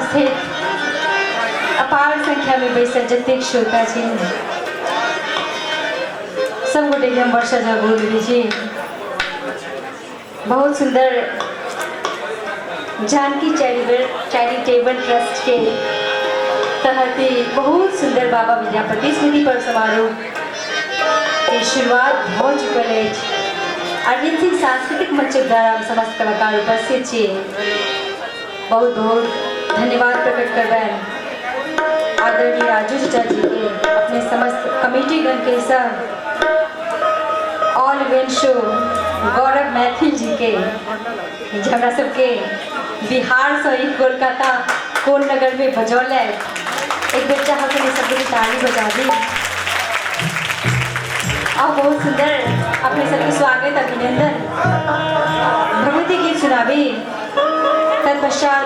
उपस्थित अपार संख्या में बैसल जतेक श्रोता छी सब गोटे के हम वर्षा झा बोल रहल छी। बहुत सुंदर जानकी चैरिटेबल ट्रस्ट के तहत ही बहुत सुंदर बाबा विद्यापति स्मृति पर्व समारोह के शुरुआत भऽ चुकल अछि। अरविंद सिंह सांस्कृतिक मंचक द्वारा हम समस्त कलाकार उपस्थित छी। बहुत बहुत धन्यवाद प्रकट करबनि आदरणीय राजू चाचा जी के, अपने समस्त कमेटीगण के संग ऑल इवेंट शो गौरव मैथिल जी के, जे हमरा सबके बिहार से ही कोलकाता कोल नगर में बजौलथि। एक बेर चाहब कनि सबके ताली बजा दी। और बहुत सुंदर अपने सबके स्वागत अभिनंदन। भगवती गीत सुनाबी, तत्पश्चात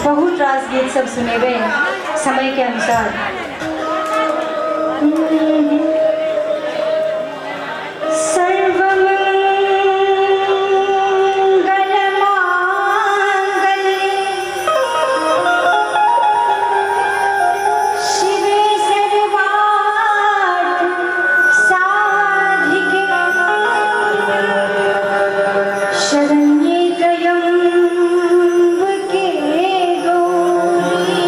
बहुत रास गीत सब सुनेबे समय के अनुसार। सर्वमंगलमांगल्ये शिवे सर्वार्थ साधिके शरण्ये त्र्यम्बके गौरी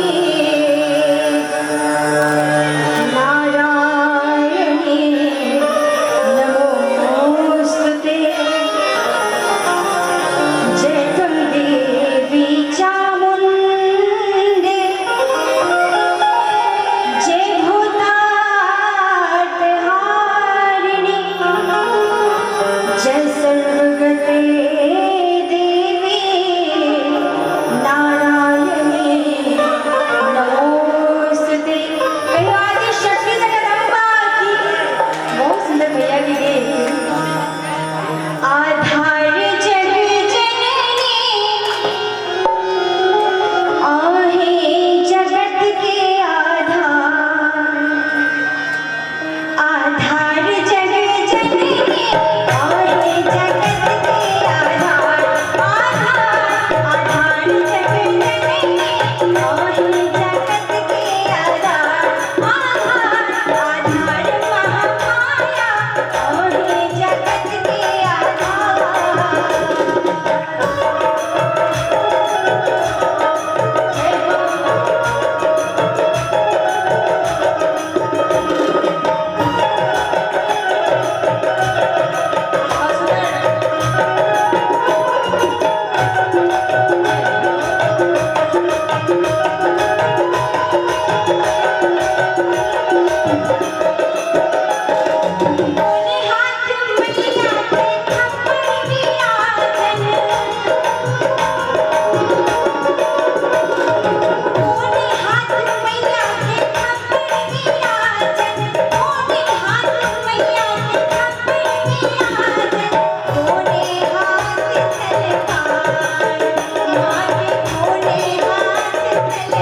नारायणी नमोस्तुते। जय त्वं देवी चामुण्डे जय भूतार्तहारिणी जय सर्वगते देवी नारायणी नमोस्तुते। कहियो आदि शक्ति जगदम्बा की। बहुत सुंदर भैया की गीत। आधार जग जननी आहे जगत के आधार, आधार जग जननी आहे जगत के आधार, आधार आधार जग जननी आहे जगत के आधार, आधार आधार महामाया आहे जगत के आधार। जय हो। बहुत सुंदर। कोने हाथ मैया के थप्पड़ विराजन, कोने हाथ मैया के थप्पड़ विराजन, कोने हाथ मैया के थप्पड़ विराजन, कोने हाथ तलवार माँ के, कोने हाथ तलवार।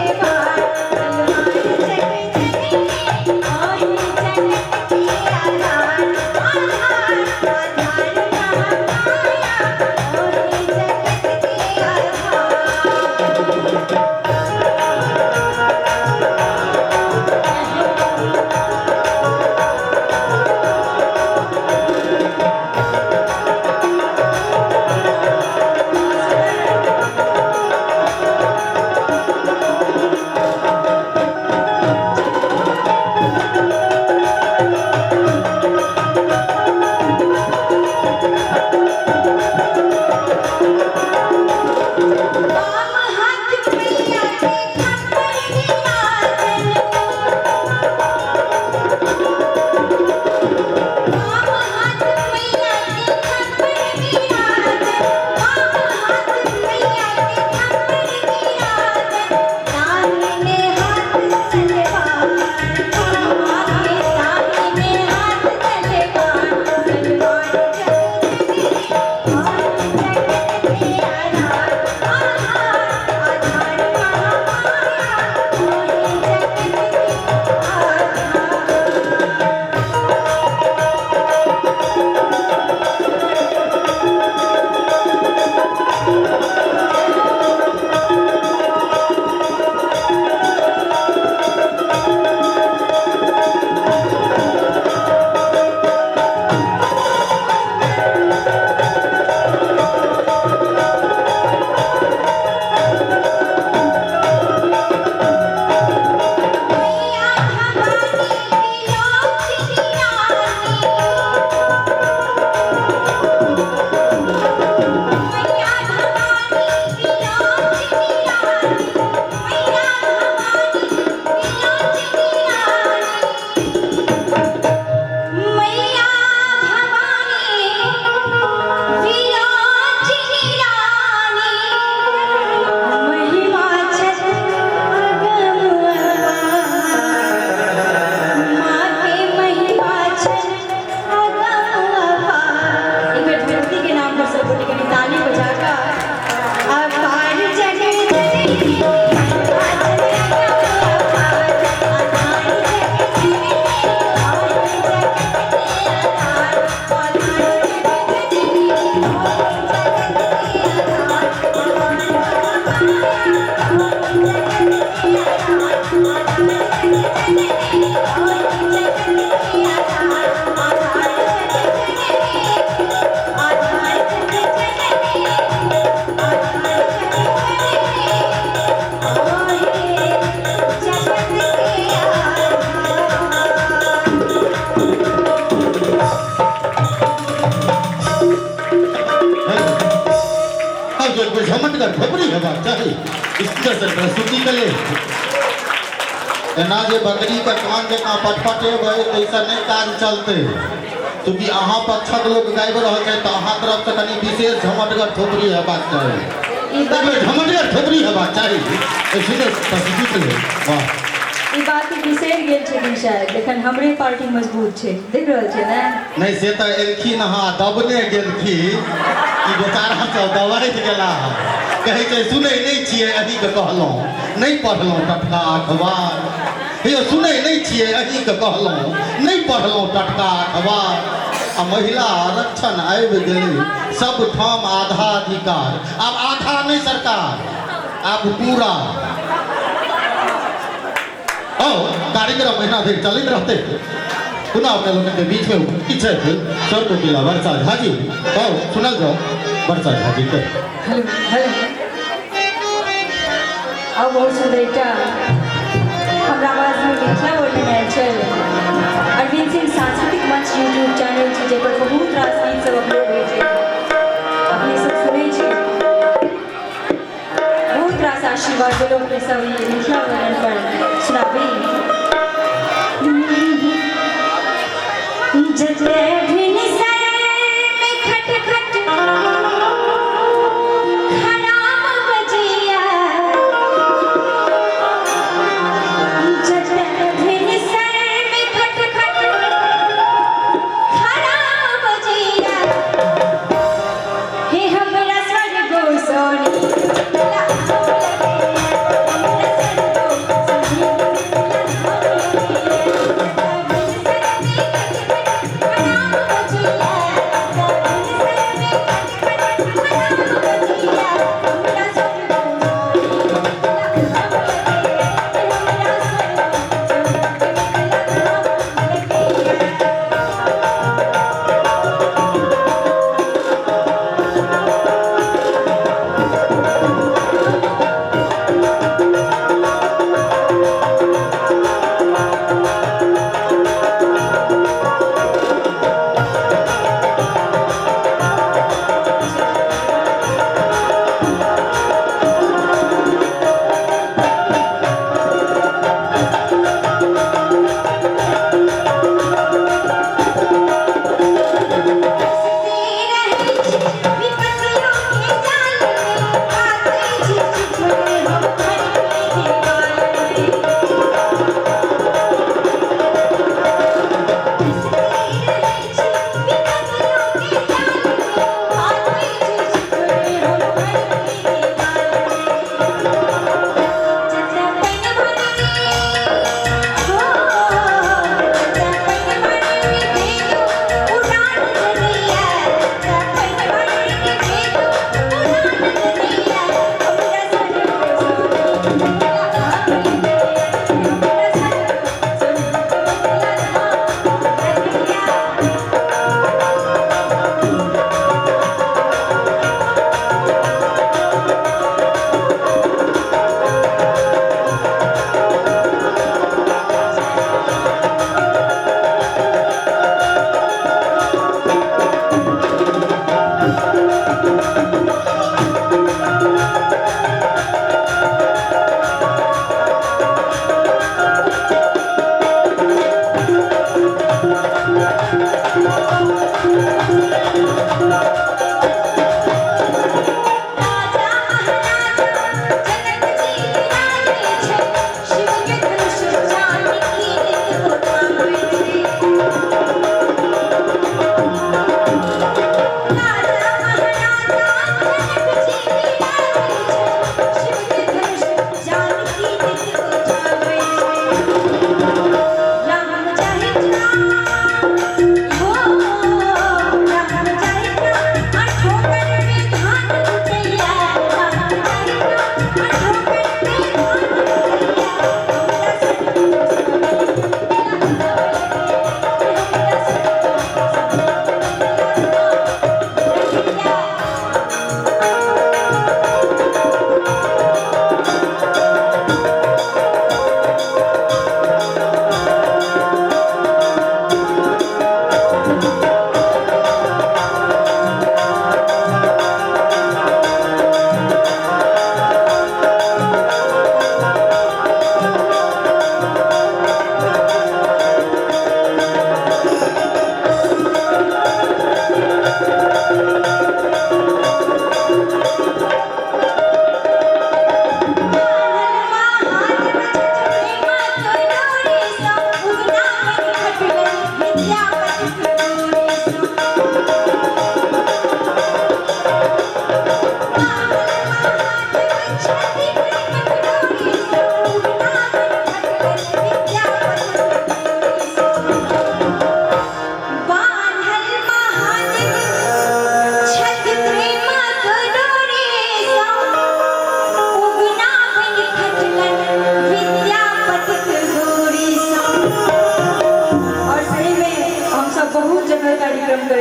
झमटगर थोपड़ी हेबाक चाही स्पीकर से प्रस्तुति के लेल। एना जे बकरी के कान जकाँ पटपटेबै ताहिसँ नहि काज चलतै। चूँकि अहाँ पक्षक लोक गाबि रहल छै तऽ अहाँ तरफसँ कनि विशेष झमटगर थोपड़ी हेबाक चाही। झमटगर थोपड़ी हेबाक चाही सुन्दर प्रस्तुति के लेल। वाह, ई बात ई बिसरि गेल छथिन शायद, एखन हमरे पार्टी मजबूत छै, देख रहल छियै ने। नहि से तऽ एलखिन अहाँ दबने गेलखिन, ई बेचारा सब दबाइत गेला। कहै छै सुनै नहि छियै अहीँके कहलहुँ, नहि पढ़लहुँ टटका अखबार। हेयौ सुनै नहि छियै अहीँके कहलहुँ, नहि पढ़लहुँ टटका अखबार। आ महिला आरक्षण आबि गेलै सब ठाम आधा अधिकार। आब आधा नहि सरकार, आब पूरा। औ कार्यक्रम महीना धरि चलैत रहतै। पुनः अपने लोगन के बीच में उपस्थित छथि सर कोकिला वर्षा झा जी। औ सुनल जाओ वर्षा झा जी के। हेलो हेलो, आउ बहुत सुन्दर एकटा हमरा आवाजमे मिथिला वर्णन आयल छल। अरविंद सिंह सांस्कृतिक मंच यूट्यूब चैनल छै जाहिपर बहुत रास गीत सब अपलोड होइ छै, अपने सब सुनै छी। बहुत रास आशीर्वाद देलहुँ अपने सब ई मिथिला वर्णन पर सुनाबी। जते भिनसर में खट खट खराब बजिया, जते भिनसर में खट खट खराब बजिया, हे हमरा स्वर्ग सोनी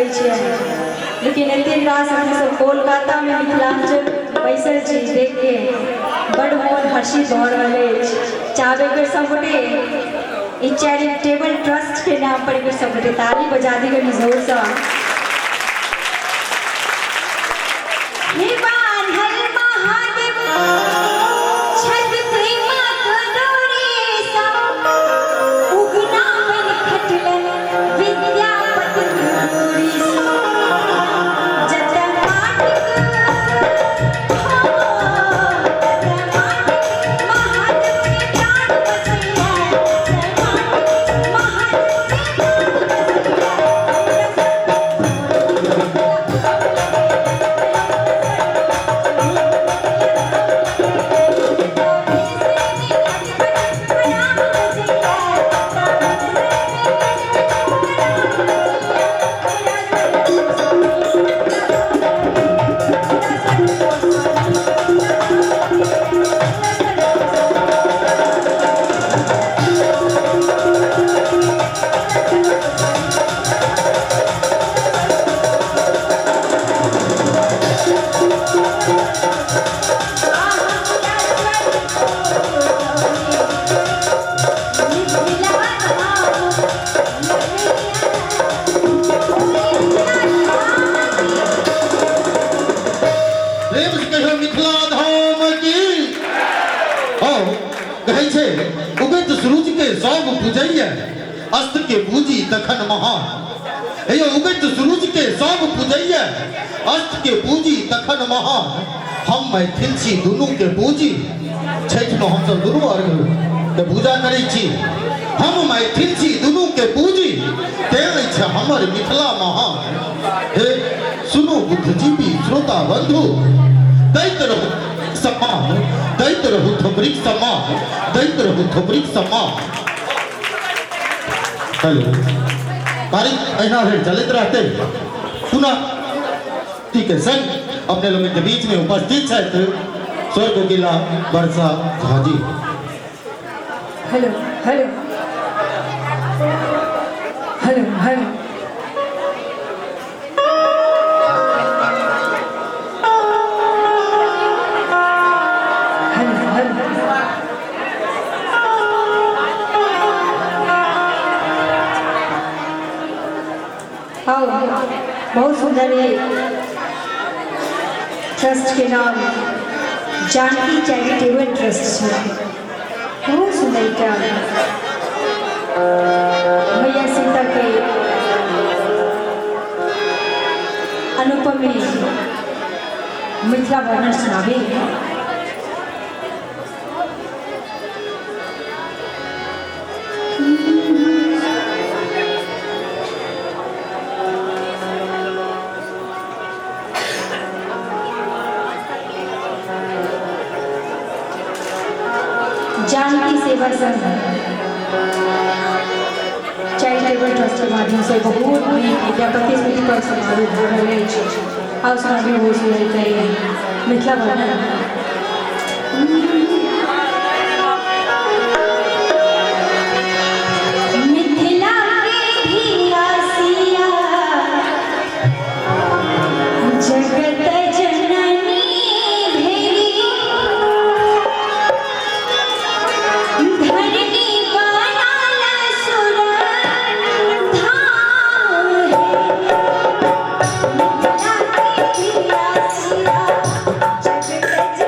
सकै छियै, लेकिन एतेक रास अपने सब कोलकातामे मिथिलाञ्चल बैसल छी, देख के बड मोन हर्षित भऽ रहल अछि। चाहबै एक बेर सबगोटे ई चैरिटेबल ट्रस्ट के नाम पर एक बेर सबगोटे ताली बजा दी कनी जोरसँ। हे बान्हल महादेव छत प्रेमक डोरीसँ, उगना बनि खटलन विद्यापति गोरीसँ। जतऽ माटिक हो, जतऽ माटिक महादेव के प्राण बसैया, जतऽ माटिक महादेव के प्राण बसैया। प्रेम से कहियो मिथिला धाम की। हो कहै छै उगैत सूरज के सब पूजैया, अस्त के पूजी तखन महान। हे यौ, उगैत सूरज के सब पूजैया, अस्त के पूजी तखन महान। हम मैथिल छी दुनू के पूजी। छठि में हमसब दुनू अर्घ के पूजा करै छी। हम मैथिल छी दुनू के पूजी, तें अछि हमर मिथिला महान। हे सुनू बुद्धिजीवी श्रोता बंधु, दैत रहू सम्मान, दैत रहू थोपड़ीक सम्मान, दैत रहू थोपड़ीक सम्मान। हेलो, तारीख अहिना धरि चलैत रहतै। पुनः ठीक है संग अपने लोगों के बीच में उपस्थित छथि स्वर Kokila Varsha Jha ji. Hello hello hello hello. Hello hello. आओ, बहुत सुंदर है ट्रस्ट के नाम जानकी चैरिटेबल ट्रस्ट छै। बहुत सुंदर एकटा मैया सीता के अनुपम मिथिला वर्णन सुनाबे। जानकी सेवा संघ चैरिटेबल ट्रस्ट के माध्यम से बहुत नीक विद्यापति स्मृति पर्व समारोह भऽ रहल अछि। आउ सुनाबी बहुत सुंदर मिथिला वर्णन। मिथिला के धिया सिया जगत जननी भेली, धरनी बनाल सुर धाम हे। मिथिला के धिया सिया जगत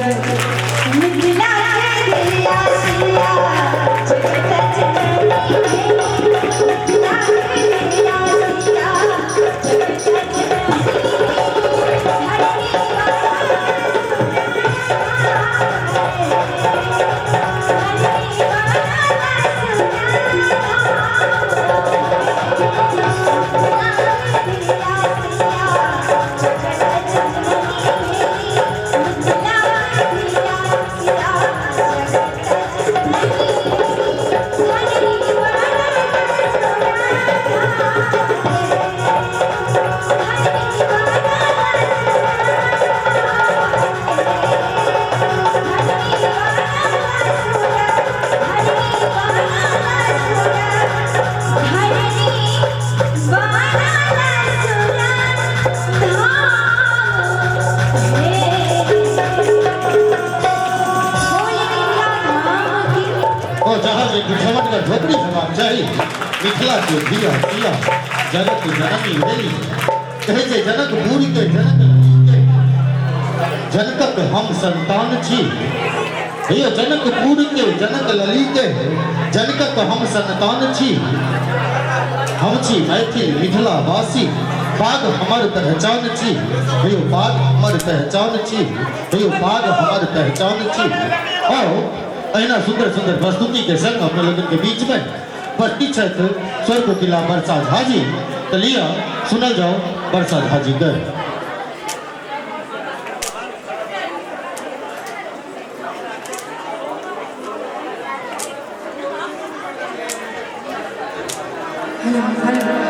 मिथिला के दिया सिया जगत जननी मिथिला के दिया सिया जगत जननी ओ जहाँ जे झमटगर झोपड़ी हेबाक चाही। मिथिला के धिया सिया जगत जननी भेली। कहै छै जनकपुर के जनक के जनकक हम संतान छी। हे जनकपुर के जनक लली के जनकक हम संतान छी। हम छी मैथिल मिथिला वासी, पाग हमर पहचान छी। हे पाग हमर पहचान छी, हे पाग हमर पहचान छी। आओ अहिना सुंदर सुंदर प्रस्तुति के संग अपने लोगन के बीच में उपस्थित छथि स्वर कोकिला वर्षा झा जी। तो लिया सुनल जाओ वर्षा झा जी के। Hello hello.